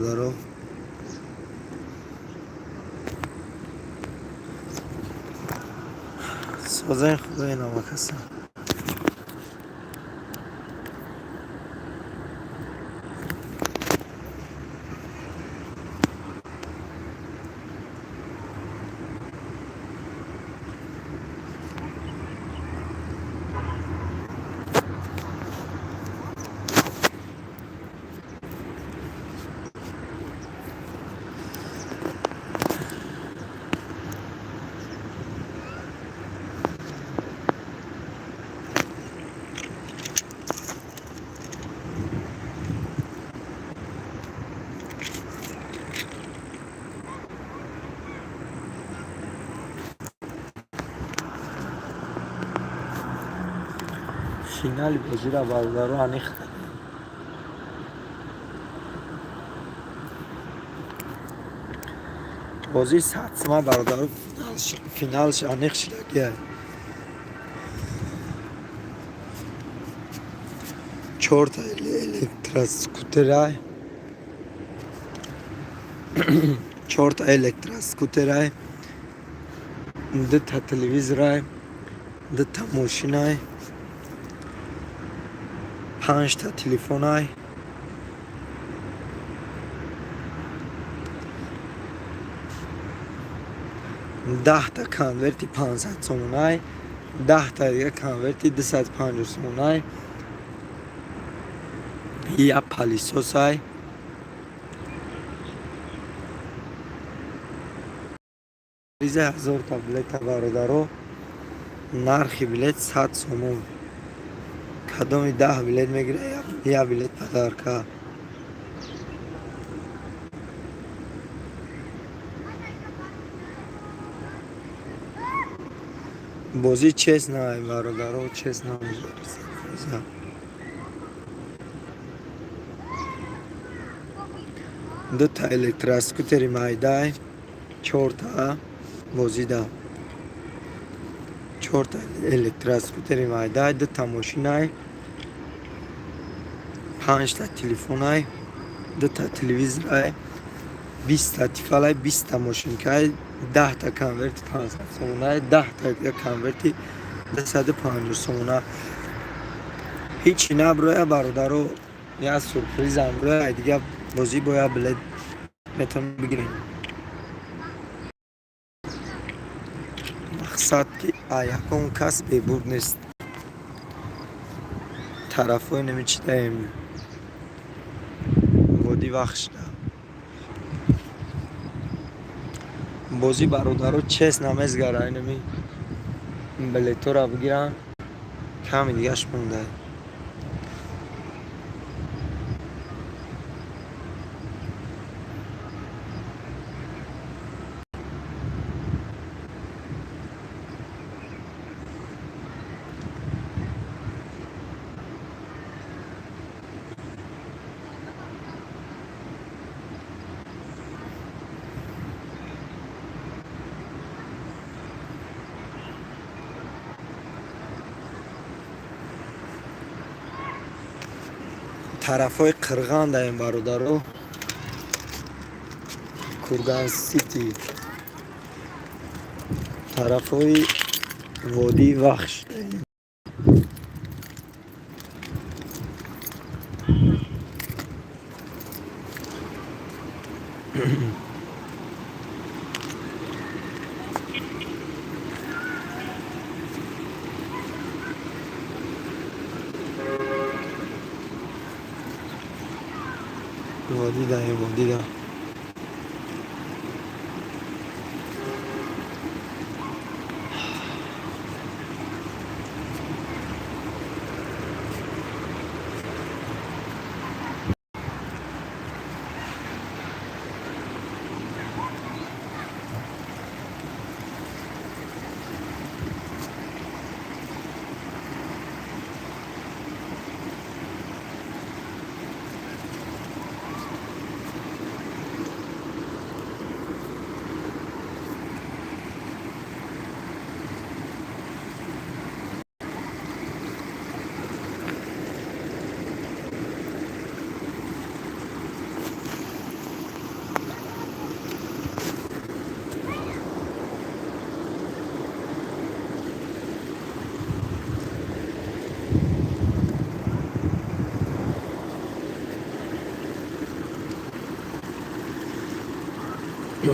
Бародаро, созаи худои намакаса. Финали бозиро, бародаро, аниқ кардем. Бозии садсима, бародаро, финалш аниқ шидагия. Чорта электроскутерай, чорта электроскутерай, дута телевизорай, дута мошинай, панҷта телефонай, 10та конверти 500 сомонай, 10та дига конверти 250 сомонай, як пылесосай. Риза 1000та билета, бародаро, нархи билет 100 сомон. Кадоми 10 билет мегира, як билет подарка. Бозӣ честно, бародаро, честно. Дута электроскутери майдай, чорта бозида, чорта электроскутери майдай, дута мошинай, панҷта телефонай, дута телевизорай, 20та тифалай, 20та мошинкай, 10та конверти 500 сомонай, 10та дига конверти 250 сомона. Ҳичи наброя, бародаро, як сюрпризам броя. Дига бозӣ бояд билет метавонем бигирем. Мақсад ки ягон кас бебурд нест. Тарафҳои намечидаем, Води Вахшда бозӣ, бародаро, честно мезгара. Инами билетҳоро бигирам, ками дигаш монда. Тарафҳои Қирғандаем, бародаро, Курган Сити, тарафҳои Водии Вахш. Водидаем, водида. На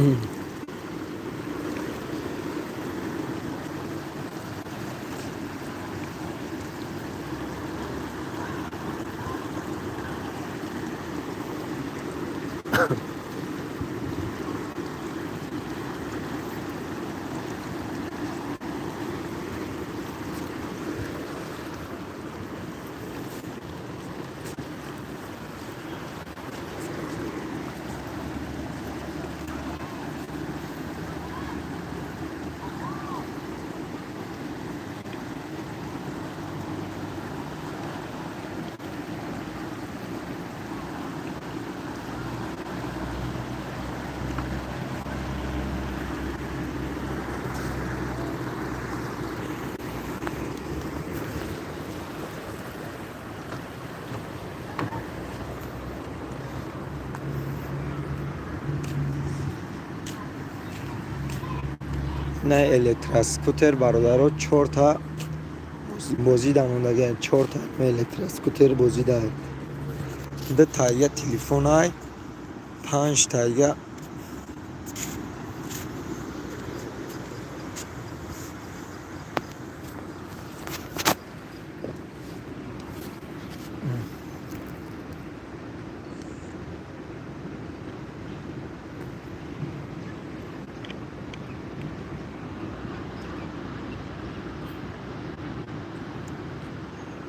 электроскутер, бародаро, чорта бозӣ дамондагиам, чорта электроскутер бозӣ даҳад. Ду тайга телефонай, панҷ тайга.